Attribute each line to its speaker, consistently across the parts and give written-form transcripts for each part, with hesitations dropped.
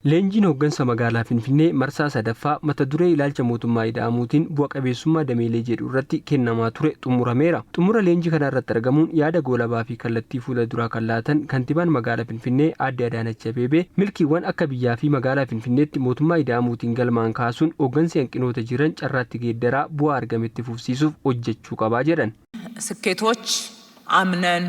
Speaker 1: Leenjiin hooggansa magaalaa Finfinnee marsaa sadaffaa mata duree ilaalcha mootummaa ida'amuutiin bu'a qabeessummaa dameelee jedhu irratti kennamaa ture xumurameera. Xumura leenjii kana irratti argamuun yaada goolabaa fi kallattii fuula duraa kan laatan kantiibaan magaalaa Finfinnee aadde Adaanach Abeebee milkiiwwan akka biyyaa fi magaalaa Finfinneetti mootummaa ida'amuutiin galmaan kaasuun hooggansi hanqinoota jiran carraatti geeddaraa bu'aa argametti fufsiisuuf hojjechuu qabaa jedhan.
Speaker 2: ስኬቶች አምነን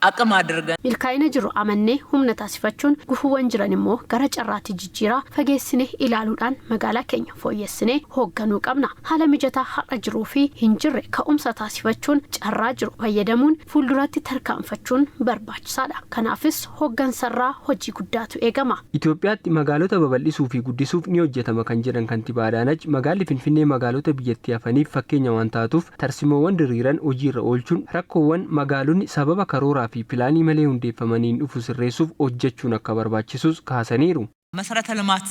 Speaker 2: አቅም አድርገን
Speaker 3: Milkaa'ina jiru amannee humna taasifachuun gufuuwwan jiran immoo gara carraatti jijjiiraa fageessinee ilaaluudhaan magaalaa keenya fooyyessinee hoogganuu qabna. Haala mijataa har'a jiruu fi hin jirre ka'umsa taasifachuun carraa jiru fayyadamuun fuulduratti tarkaanfachuun barbaachisaadha. Kanaafis hooggansarraa hojii guddaatu eegama.
Speaker 1: Itoophiyaatti magaalota babal'isuu fi guddisuuf ni hojjetama kan jedhan kantiibaa Adaanach magaalli Finfinnee magaalota biyyattii hafaniif fakkeenya waan taatuuf tarsimoowwan diriiran hojiirra oolchuun rakkoowwan magaalonni sababa karooraa fi pilaanii malee hundeeffamaniin dhufu sirreessuuf hojjechuun akka barbaachisus kaasaniiru.
Speaker 2: መሰረተ ልማት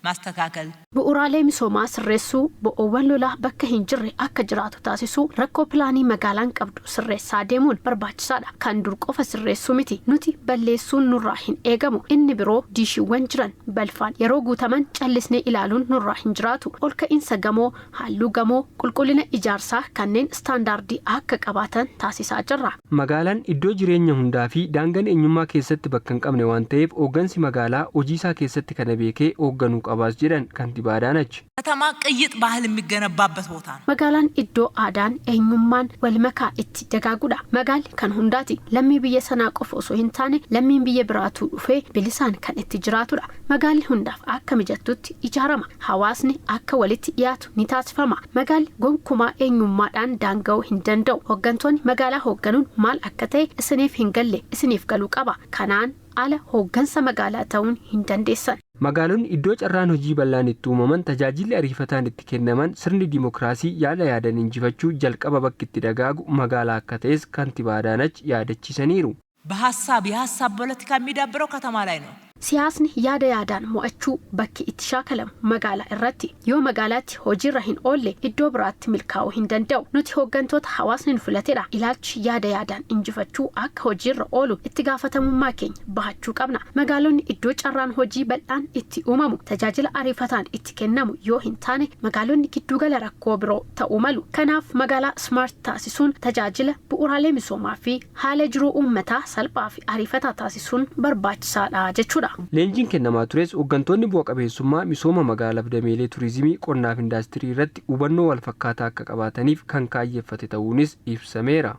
Speaker 2: ማስተካከል
Speaker 3: Bu'uuraalee misoomaa sirreessuu, bo'oowwan lolaa bakka hin jirre akka jiraatu taasisuu, rakkoo pilaanii magaalaan qabdu sirreessaa deemuun barbaachisaadha. Kan dur qofa sirreessuu miti, nuti balleessuun nurraa hin eegamu. Inni biroo diishiiwwan jiran balfaan yeroo guutaman callisnee ilaaluun nurraa hin jiraatu. Ol ka'iinsa gamoo, halluu gamoo, qulqullina ijaarsaa kanneen istaandaardii akka qabaatan taasisaa jirra.
Speaker 1: Magaalaan iddoo jireenya hundaa fi daangaan eenyummaa keessatti bakka hin qabne waan ta'eef hooggansi magaalaa hojii isaa keessatti kana beekee hoogganuu qabaas jedhan kantiibaa Adaanach.
Speaker 2: ከተማ ቅይጥ ባህል የሚገነባበት ቦታ ነው።
Speaker 3: Magaalaan iddoo aadaan eenyummaan wal makaa itti dagaagudha. Magaalli kan hundaati. Lammii biyya sanaa qofa osoo hin taane lammiin biyya biraatuu dhufee bilisaan kan itti jiraatudha. Magaalli hundaaf akka mijattutti ijaarama. Hawaasni akka walitti dhiyaatu ni taasifama. Magaalli gonkumaa eenyummaadhaan daanga'uu hin danda'u. Hooggantoonni magaalaa hoogganuun maal akka ta'e isiniif hin galle isiniif galuu qaba. Kanaan ala hooggansa magaalaa ta'uun hin dandeessan.
Speaker 1: Magaalonni iddoo carraan hojii bal'aan itti uumaman tajaajilli ariifataan itti kennaman sirni dimookiraasii yaada yaadan injifachuu jalqaba bakki itti dagaagu magaalaa akka ta'es kantiibaa Adaanach yaadachiisaniiru.
Speaker 2: በሀሳብ የሀሳብ ፖለቲካ የሚዳብረው ከተማ ላይ ነው።
Speaker 3: Siyaasni yaada yaadaan mo'achuu bakki itti shaakalamu magaalaa irratti. Yoo magaalaatti hojiirra hin oolle iddoo biraatti milkaa'uu hin danda'u. Nuti hooggantoota hawaasni nu filatedha. Ilaalchi yaada yaadaan injifachuu akka hojiirra oolu itti gaafatamummaa keenya bahachuu qabna. Magaalonni iddoo carraan hojii bal'aan itti uumamu tajaajila ariifataan itti kennamu yoo hin taane magaalonni giddugala rakkoo biroo ta'uu malu. Kanaaf magaalaa smart taasisuun tajaajila bu'uuraalee misoomaa fi haala jiruu uummataa salphaa fi ariifataa taasisuun barbaachisaadha jechuudha.
Speaker 1: Leenjiin kennamaa tures hooggantoonni bu'a qabeessummaa misooma magaalaaf dameelee turizimii qonnaaf indaastirii irratti hubannoo wal fakkaataa akka qabaataniif kan kaayyeeffate ta'uunis ibsameera.